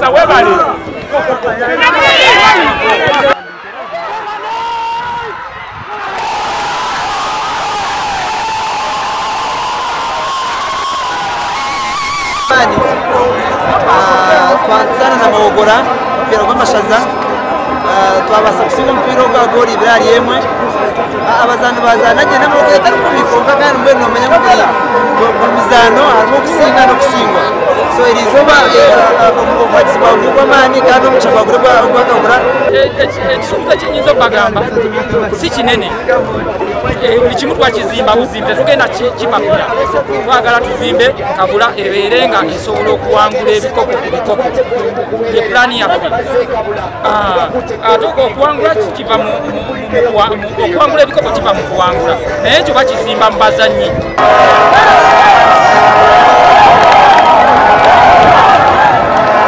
Mukasa webale. Twatsana na Mawogora umupira gw'amashaza, twabasa kusinga umupira gwa goli ibirari yemwe. Abazani bazana na Mawogora atari kubikonka kandi mbere nomenya ngo buri mizano harimo gusinga no gusingwa. So irizoba obuhagizi bwaguri bw'amaani kandi omugisha gwaguri gwakagura. Ekisuubizo kyenyinza okubagamba si kinene, buli kimu twakizimba buzimbe, tetugenda kipapira. Twagala tuzimbe Kabula ebeere nga esobola okuwangula ebikopo ku bikopo, ye pulaani yaffe. Ate okuwangula kiva mu okuwangula ebikopo kiva mu kuwangula, naye ekyo bakizimba mu bazannyi.